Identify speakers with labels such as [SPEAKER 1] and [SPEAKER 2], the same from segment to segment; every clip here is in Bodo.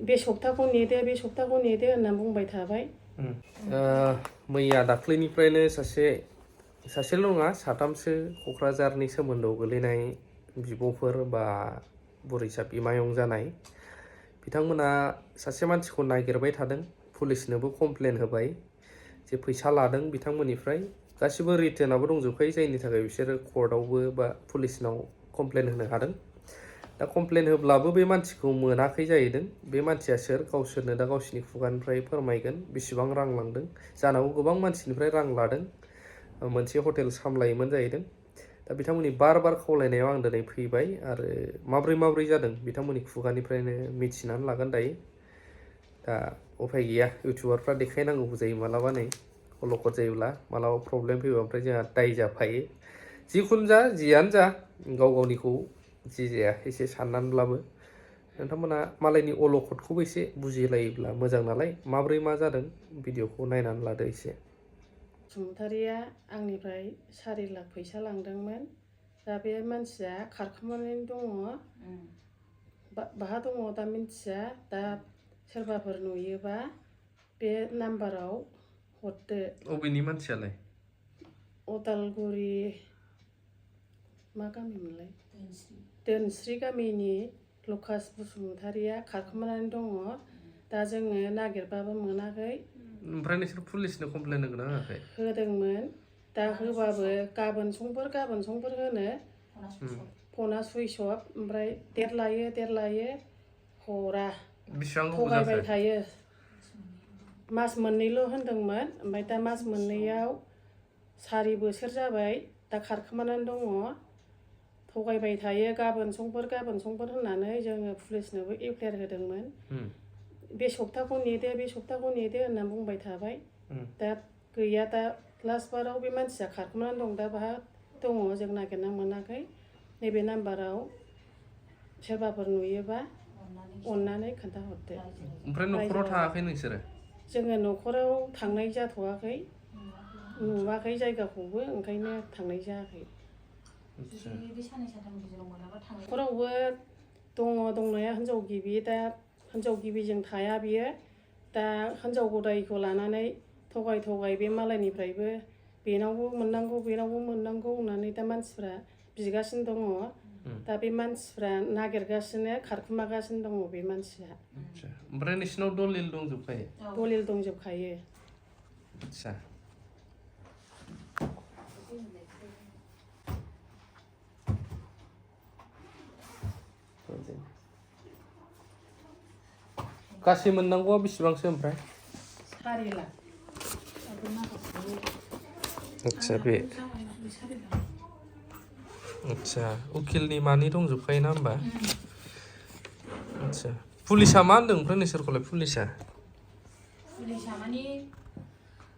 [SPEAKER 1] बे सप्ताखौ नेदो होनना बुंबाय थाबाय।
[SPEAKER 2] मैया दाख्लैनिफ्रायनो सासेल' नङा साथामसो क'क्राझारनि सोमोन्दोआव गोलैनाय बिब'फोर बा बुरैसा बिमायं जानाय बिथांमोना सासे मानसिखौ नागिरबाय थादों। पुलिसनोबो कमप्लेन होबाय जे फैसा लादों बिथांमोननिफ्राय। गासिबो रिटर्नआबो दंजोबखायो, जायनि थाखाय बिसोरो कर्टआवबो बा पुलिसनाव कमप्लेन होनो हादों। दा कमप्लेन होब्लाबो बे मानसिखौ मोनाखै जाहैदों। बे मानसिया सोर, गावसोरनो दा गावसिनि खुगानिफ्राय फोरमायगोन बेसेबां रां लांदों। जानांगौ गोबां मानसिनिफ्राय रां लादों, मोनसे हटेल सामलायोमोन जाहैदों। दा बिथांमोननि बार खावलायनायाव आं दिनै फैबाय आरो माब्रै जादों बिथांमोननि खुगानिफ्रायनो मिथिनानै लागोन दायो। दा उफाय गैया, इउटुबारफ्रा देखायनांगौबो जायो मालाबा, नै अलखद जायोब्ला मालाबा प्रब्लेम फैबा ओमफ्राय जोंहा दाय जाफायो। जिखुनु जा जियानो जा गाव गावनिखौ जि जाया एसे साननानैब्लाबो नोंथांमोना मालायनि अलखदखौबो एसे बुजिलायोब्ला मोजां नालाय। माब्रै मा जादों भिडिअखौ नायनानै लादो एसे।
[SPEAKER 1] बसुमतारिया आंनिफ्राय 4 लाख फैसा लांदोंमोन। दा बे मानसिया खारखोमानानै दङ। बाहा दङ दा मिन्थिया। दा सोरबाफोर नुयोबा बे नाम्बाराव हरदो।
[SPEAKER 2] अबेनि मानसियालाय?
[SPEAKER 1] उदालगुरि मा गामिमोनलाय? दोनस्रि गामिनि लुकास बसुमतारिया खारखोमानानै दङ। दा जोङो नागिरबाबो मोनाखै।
[SPEAKER 2] ओमफ्राय नोंसोर पुलिसनो कमप्लेन होगोन ना होआखै?
[SPEAKER 1] होदोंमोन। दा होबाबो गाबोन समफोर होनो फना सुइस अफ। ओमफ्राय डेट लायो हरा।
[SPEAKER 2] बेसेबां गोबाव
[SPEAKER 1] थगायबाय
[SPEAKER 2] जाखो?
[SPEAKER 1] थायो। मास मोननैल' होनदोंमोन, ओमफ्राय दा मास मोननैयाव 4 बोसोर जाबाय। दा खारखोमानानै दङ, थगायबाय थायो। गाबोन समफोर होननानै जोङो पुलिसनोबो एफ्लायार होदोंमोन। बे सप्ताखौ नेदो होनना बुंबाय थाबाय। दा गैया। दा लास्ट बाराव बे मानसिया खारखोमानानै दं। दा बाहा दङ, जों नागिरना मोनाखै। नैबे नाम्बाराव सोरबाफोर नुयोबा अननानै खोन्थाहरदो।
[SPEAKER 2] ओमफ्राय न'खराव थाङाखै नोंसोरो?
[SPEAKER 1] जोङो न'खराव थांनाय जाथ'वाखै, नुवाखै जायगाखौबो, ओंखायनो थांनाय जायाखै। न'खरावबो दङ दंनाया हिनजाव गिबि। दा हिनजाव गिबिजों थाया बियो। दा हिनजाव गदायखौ लानानै थगाय बे मालायनिफ्रायबो बेनावबो मोननांगौ होननानै दा मानसिफ्रा बिगासिनो दङ। दा बे मानसिफ्रा नागिरगासिनो, खारखोमागासिनो दङ बे मानसिया।
[SPEAKER 2] ओमफ्राय नोंसिनाव दलिल दंजोबखायो?
[SPEAKER 1] दलिल दंजोबखायो।
[SPEAKER 2] आच्छा। गासै मोननांगौआ बेसेबांसो ओमफ्राय?
[SPEAKER 1] 4 लाख।
[SPEAKER 2] आच्छा, बे आच्छा, उकिलनि मानि दंजोबखायो ना होमबा? आच्छा, पुलिसा मा होनदों ओमफ्राय नोंसोरखौलाय? पुलिसा
[SPEAKER 3] माने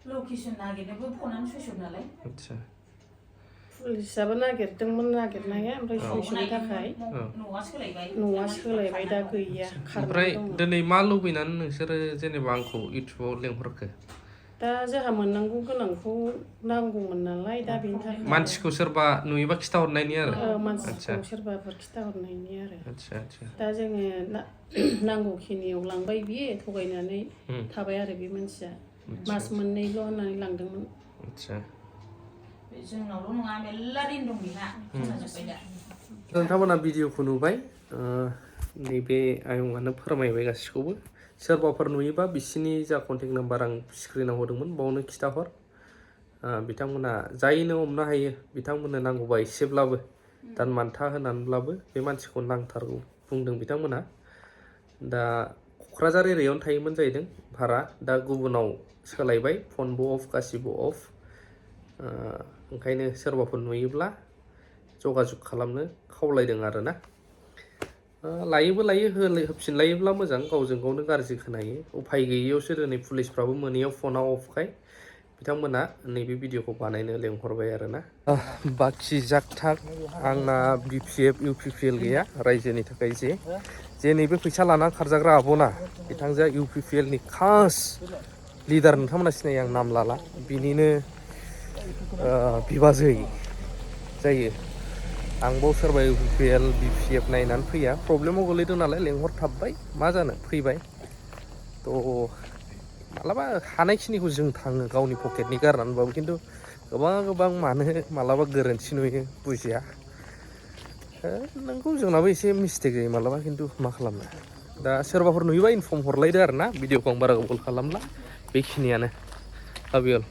[SPEAKER 3] लकेसन नागिरनोबो फनानो सुइस अफ नालाय।
[SPEAKER 2] आच्छा।
[SPEAKER 1] पुलिसाबो नागिरदोंमोन नागिरनाया, ओमफ्राय सुइसनि थाखाय न'आ सोलायबाय। दा गैया।
[SPEAKER 2] ओमफ्राय दिनै मा लुबैनानै नोंसोरो जेनेबा आंखौ इउटुबाव लेंहरखो?
[SPEAKER 1] दा जोंहा मोननांगौ गोनांखौ नांगौमोन नालाय, दा बेनि थाखाय।
[SPEAKER 2] मानसिखौ सोरबा नुयोबा खिथाहरनायनि आरो?
[SPEAKER 1] मानसिखौ सोरबाफोर खिथाहरनायनि आरो।
[SPEAKER 2] आच्छा आच्छा।
[SPEAKER 1] दा जोङो नांगौखिनियाव लांबाय बियो, थगायनानै थाबाय आरो बे मानसिया। मास मोननैल' होननानै लांदोंमोन।
[SPEAKER 2] आच्छा।
[SPEAKER 3] जोंनावल' नङा, मेरला रिन दं बेहा।
[SPEAKER 2] नोंथांमोना भिडिअखौ नुबाय। नैबे आयंआनो फोरमायबाय गासिखौबो। सोरबाफोर नुयोबा बिसिनि जा कन्टेक्ट नाम्बार आं स्क्रिनाव होदोंमोन बावनो खिथाहर। बिथांमोना जायनो हमनो हायो बिथांमोननो नांगौबा एसेब्लाबो दान बान्था होनानैब्लाबो बे मानसिखौ नांथारगौ बुंदों बिथांमोना। दा क'क्राझार एरियायावनो थायोमोन जाहैदों भारा। दा गुबुनाव सोलायबाय, फनबो अफ, गासिबो अफ। ओंखायनो सोरबाफोर नुयोब्ला जगाजग खालामनो खावलायदों आरोना। लायोबो लायो, होफिनलायोब्ला मोजां, गावजों गावनो गाज्रि खोनायो। उफाय गैयैयावसो दिनै पुलिसफ्राबो मोनैयाव फना अफखाय बिथांमोना नैबे भिडिअखौ बानायनो लेंहरबाय आरोना। बाखि जाक थाक आंना BPF UPPL गैया रायजोनि थाखाय जे नैबे फैसा लाना खारजाग्रा आब'ना, बिथांजोआ UPPL नि खास लिडार। नोंथांमोना सिनायो, आं नाम लाला। बिनिनो बिबाजै जायो। आंबो सोरबा UPL BPF नायनानै फैया प्रब्लेमाव गोलैदों नालाय लेंहरथाबबाय मा जानो फैबाय थ' मालाबा हानायखिनिखौ जों थाङो गावनि पकेटनि गारनानैबाबो खिन्थु गोबां मानो मालाबा गोरोन्थि नुयो बुजिया नोंगौ जोंनाबो एसे मिस्टेक जायो मालाबा खिन्थु मा खालामनो दा सोरबाफोर नुयोबा इनफर्म हरलायदो आरो ना भिडिअखौ आं बारा गोबाव खालामला बेखिनियानो हाबियल